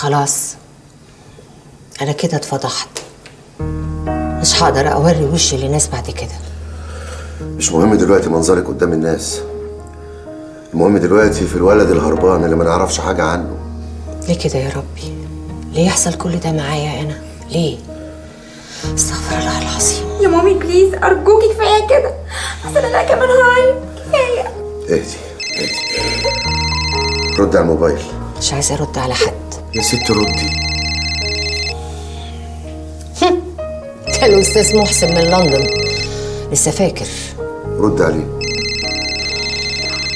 خلاص انا كده اتفضحت، مش هقدر اوري وشي للناس بعد كده. مش مهم دلوقتي منظرك قدام الناس، المهم دلوقتي في الولد الهربان اللي ما نعرفش حاجة عنه. ليه كده يا ربي؟ ليه يحصل كل ده معايا انا؟ ليه؟ استغفر الله العظيم. يا مامي please ارجوكي كفاية كده، اصل انا كمان هعيط. كفاية. اهدي اهدي، رد على الموبايل. مش عايزه ارد على حد. يا ست ردي. ده الاستاذ محسن من لندن، لسه فاكر. رد عليه،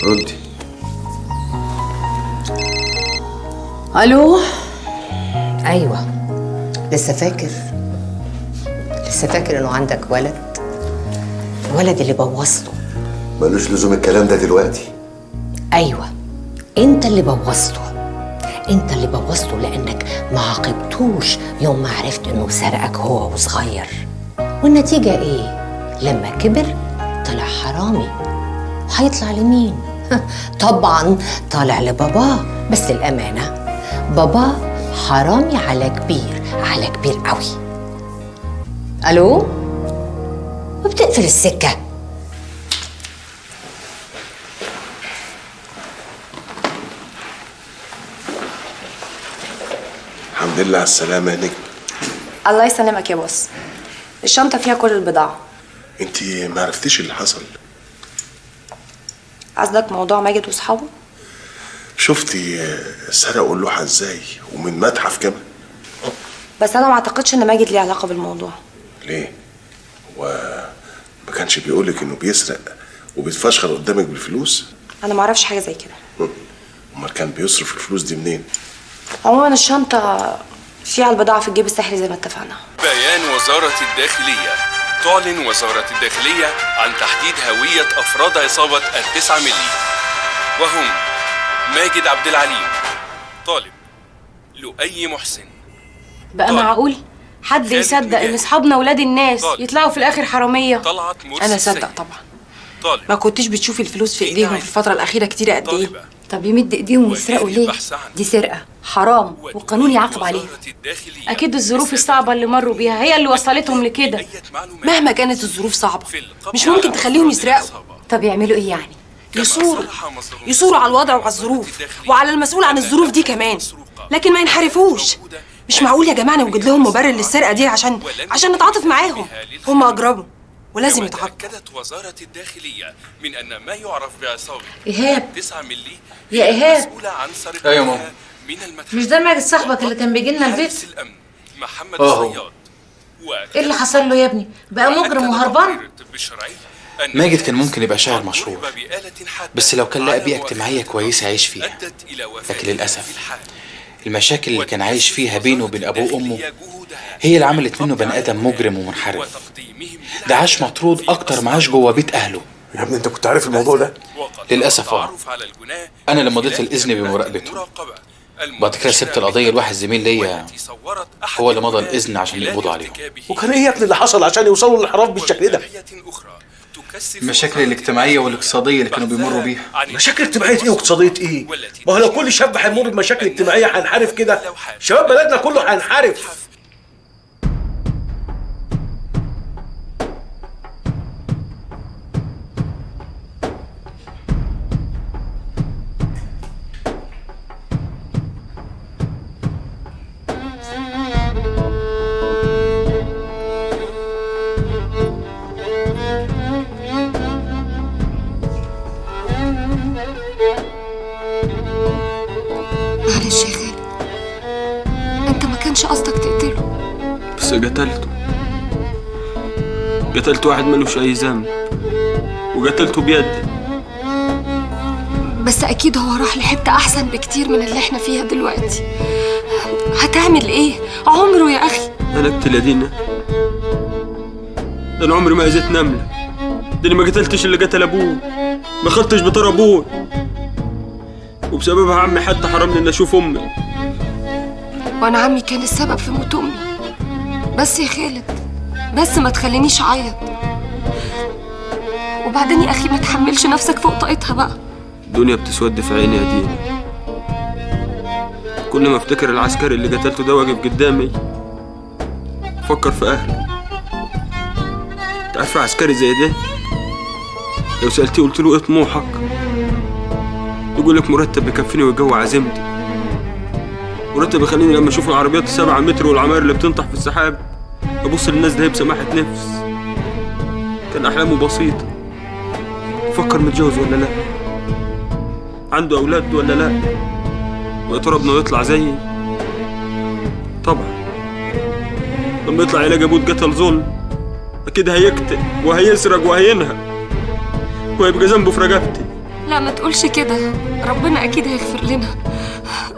ردي. الو. ايوه لسه فاكر، لسه فاكر انه عندك ولد، الولد اللي بوظته. ملوش لزوم الكلام ده دلوقتي. ايوه انت اللي بوظته، انت اللي بوظته لانك ما عاقبتوش يوم ما عرفت انه سرقك هو وصغير. والنتيجة ايه؟ لما كبر طلع حرامي. هيطلع لمين؟ طبعا طالع لباباه. بس الامانة باباه حرامي على كبير، على كبير قوي. الو. وبتقفل السكة. الحمد لله على السلامة يا نجم. الله يسلمك يا بوس. الشنطة فيها كل البضاعة. انت ما عرفتيش اللي حصل؟ قصدك موضوع ماجد واصحابه؟ شفتي سرقوا اللوحة ازاي ومن متحف كمان؟ بس انا ما اعتقدش ان ماجد ليه علاقة بالموضوع. ليه؟ هو ما كانش بيقولك انه بيسرق وبيتفشخر قدامك بالفلوس؟ انا ما اعرفش حاجة زي كده. امال كان بيصرف الفلوس دي منين؟ عموما الشنطة فيها البضاعة في الجيب السحري زي ما اتفقنا. بيان وزارة الداخلية. تعلن وزارة الداخلية عن تحديد هوية أفراد عصابة 9 ملي، وهم ماجد عبد العليم، طالب، لؤي محسن. بقى معقول حد يصدق ان اصحابنا ولاد الناس يطلعوا في الاخر حرامية؟ طلعت مرسي. انا صدق طبعا. طالب. ما كنتش بتشوفي الفلوس في ايديهم في الفترة الاخيرة كتير قد ايه؟ طب يمد ايديهم ويسرقوا ليه؟ دي سرقه حرام والقانون يعاقب عليها. اكيد الظروف الصعبة اللي مروا بيها هي اللي وصلتهم لكده. مهما كانت الظروف صعبة مش ممكن تخليهم يسرقوا. طب يعملوا ايه يعني؟ يصوروا، يصوروا على الوضع وعلى الظروف وعلى المسؤول عن الظروف دي كمان، لكن ما ينحرفوش. مش معقول يا جماعة نوجد لهم مبرر للسرقه دي عشان نتعاطف معاهم. هم اجرموا ولازم يتعاقبوا. أكدت وزارة الداخلية من أن ما يعرف بعصابة إيهاب 9 ملي يا إيهاب. مسؤولة عن سرقتها. أيوة ماما. من المتحف. مش ده ماجد صاحبك اللي كان بيجي لنا البيت؟ الأمن محمد الصياد. إيه اللي حصل له يا ابني؟ بقى مجرم وهربان؟ ماجد كان ممكن يبقى شاعر مشهور، بس لو كان لقى بيئة اجتماعية كويسة يعيش فيها. لكن للأسف المشاكل اللي كان عايش فيها بينه وبين أبوه وأمه هي اللي عملت منه بني آدم مجرم ومنحرف. ده عاش مطرود أكتر ما عاش جوه بيت أهله. يا ابني أنت كنت عارف الموضوع ده؟ للأسف أنا اللي مضيت الإذن بمراقبته. بعد كده سبت القضية لواحد زميل ليا، هو اللي مضى الإذن عشان يقبضوا عليهم. وكان إيه يا ابني اللي حصل عشان يوصلوا للانحراف بالشكل ده؟ المشاكل الاجتماعية والاقتصادية اللي كانوا بيمروا بيها. مشاكل اجتماعية ايه واقتصادية ايه؟ ما هو لو كل شاب هيمر بمشاكل اجتماعية هينحرف كده، شباب بلدنا كله هينحرف. معلش يا خالد، انت ما كانش قصدك تقتله. بس قتلته، قتلت واحد ملوش اي ذنب وقتلته بيدي. بس اكيد هو راح لحته احسن بكتير من اللي احنا فيها دلوقتي. هتعمل ايه؟ عمره يا اخي. انا اقتل يا دينا؟ ده انا عمري ما اذيت نملة. ده انا ما قتلتش اللي قتل ابوه، ما خدتش بطار ابوه، وبسببها عمي حتى حرمني ان اشوف امي. وانا عمي كان السبب في موت امي. بس يا خالد، بس ما تخلينيش اعيط. وبعدين يا اخي ما تحملش نفسك فوق طاقتها بقى. الدنيا بتسود في عيني يا دينا. كل ما افتكر العسكري اللي قتلته ده واقف قدامي افكر في اهله. انت عارفه عسكري زي ده لو سألتيه قلت له ايه طموحك يقول لك مرتب يكفيني ويقوي عزيمتي، مرتب يخليني لما اشوف العربيات 7 متر والعماير اللي بتنطح في السحاب ابص للناس ده بسماحة نفس. كان احلامه بسيطة، فكر متجوز ولا لا، عنده اولاد ولا لا، ويا ترى ابنه يطلع زيي. طبعا لما يطلع يلاقي ابوه اتقتل ظلم اكيد هيقتل وهيسرق وهينهب وهيبقى ذنبه في رقبتي. لا ما تقولش كده، ربنا اكيد هيغفر لنا،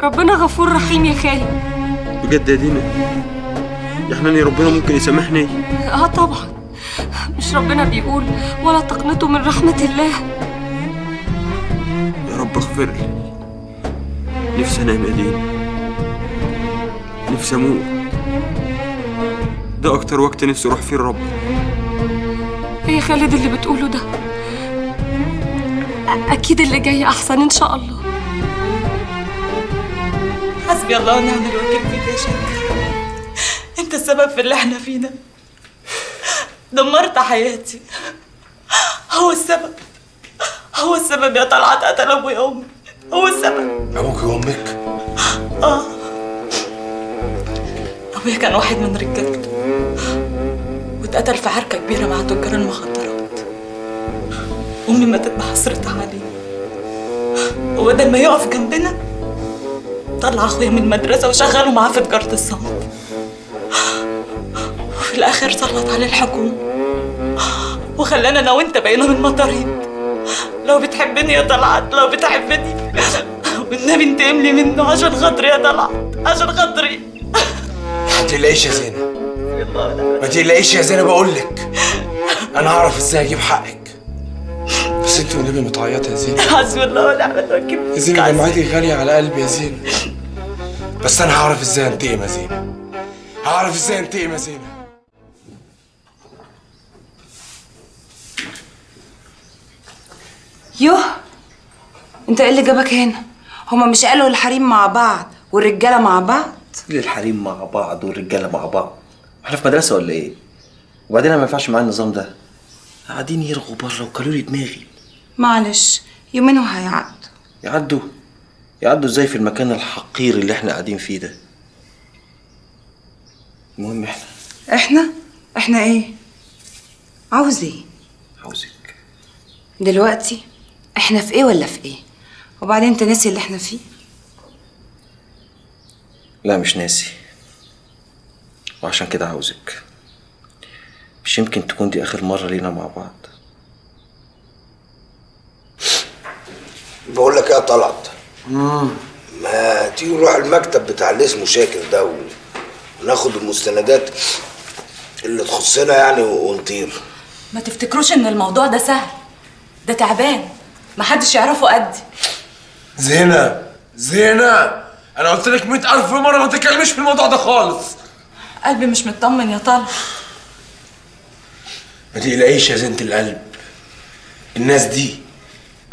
ربنا غفور رحيم يا خالد. بجد يا دينا يا حناني ربنا ممكن يسامحني؟ اه طبعا، مش ربنا بيقول ولا تقنطوا من رحمة الله؟ يا رب اغفر لي. نفسي انام يا دينا، نفسي اموت، ده اكتر وقت نفسي اروح فيه لربنا. ايه يا خالد اللي بتقوله ده؟ اكيد اللي جاي احسن ان شاء الله. حسبي الله ونعم الوكيل فيك يا شاكر، انت السبب في اللي احنا فيه ده، دمرت حياتي. هو السبب، هو السبب يا طلعت قتل ابويا وامي، هو السبب. ابوك وامك؟ اه، ابويا كان واحد من رجالته واتقتل في عركة كبيرة مع تجار المخدرات. امي ماتت بحسرتها عليه، وبدل ما يقف جنبنا طلع اخويا من المدرسة وشغله معاه في تجارة الصمت، وفي الاخر سلط عليه الحكومة وخلانا انا وانت بقينا من مطاريد. لو بتحبني يا طلعت، لو بتحبني والنبي انتقم لي منه عشان خاطري يا طلعت، عشان خاطري. ما تقلقيش يا زينة، ما تقلقيش يا زينة، بقول لك انا هعرف ازاي اجيب حقك. بس انت والنبي ما تعيطي يا زينة. حسبي الله ونعم الوكيل يا زينة، دمعتي غالية على قلبي يا زينة، بس انا هعرف ازاي انتقم يا زينة، هعرف ازاي انتقم يا زينة. يوه، انت ايه اللي جابك هنا؟ هما مش قالوا الحريم مع بعض والرجاله مع بعض؟ ليه الحريم مع بعض والرجاله مع بعض؟ احنا في مدرسه ولا ايه؟ وبعدين انا ما ينفعش معايا النظام ده، قاعدين يرغوا بره وكلوا لي دماغي. معلش يومين وهيعدوا. يعدوا؟ يعدوا ازاي في المكان الحقير اللي احنا قاعدين فيه ده؟ المهم احنا ايه؟ عاوز ايه؟ عاوزك دلوقتي. احنا في ايه ولا في ايه؟ وبعدين انت ناسي اللي احنا فيه؟ لا مش ناسي، وعشان كده عاوزك. مش يمكن تكون دي اخر مرة لينا مع بعض. بقول لك ايه يا طلعت؟ ما تيجي نروح المكتب بتاع اللي اسمه شاكر ده وناخد المستندات اللي تخصنا يعني ونطير. ما تفتكروش ان الموضوع ده سهل، ده تعبان محدش يعرفه قدي. زينة زينة، انا قلت لك 100,000 مرة ما تتكلميش في الموضوع ده خالص. قلبي مش مطمن يا طلعت. ما تقلقيش يا زينة القلب، الناس دي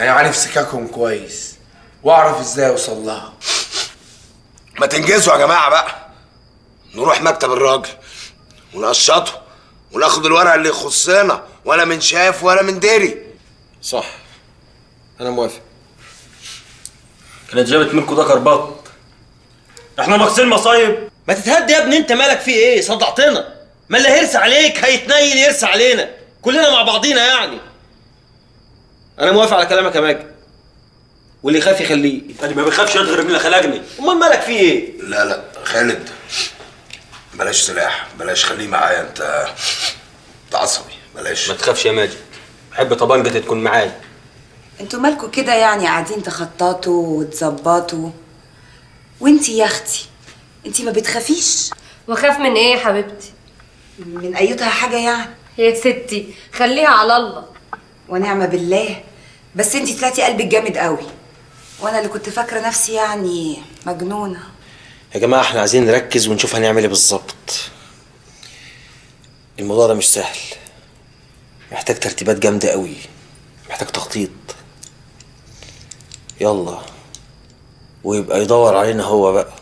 انا عارف سكاكهم كويس واعرف ازاي اوصل لها. ما تنجزوا يا جماعة بقى، نروح مكتب الراجل ونقشطه وناخد الورق اللي يخصنا، ولا من شاف ولا من دري. صح، انا موافق. كانت جابت منكم ده كربط، احنا ناقصين مصايب. ما تتهدي يا ابني، انت مالك في ايه؟ صدعتنا. ما اللي هيرسى عليك هيتنيل يرسى علينا كلنا مع بعضينا يعني. انا موافق على كلامك يا ماجد، واللي يخاف يخليه. انا ما بخافش غير من اللي خلقني. امال مالك في ايه؟ لا لا خالد بلاش سلاح، بلاش، خليه معايا. انت عصبي، بلاش. ما تخافش يا ماجد، بحب طبنجتي تكون معايا. انتوا مالكوا كده يعني قاعدين تخططوا وتظبطوا؟ وانتي يا اختي انتي ما بتخافيش؟ وخاف من ايه يا حبيبتي؟ من ايتها حاجة يعني؟ يا ستي خليها على الله. ونعمه بالله، بس انتي طلعتي قلبك جامد قوي، وانا اللي كنت فاكره نفسي يعني مجنونة. يا جماعة احنا عايزين نركز ونشوف هنعمل ايه بالظبط. الموضوع ده مش سهل، محتاج ترتيبات جامدة قوي، محتاج تخطيط. يلا، ويبقى يدور علينا هو بقى.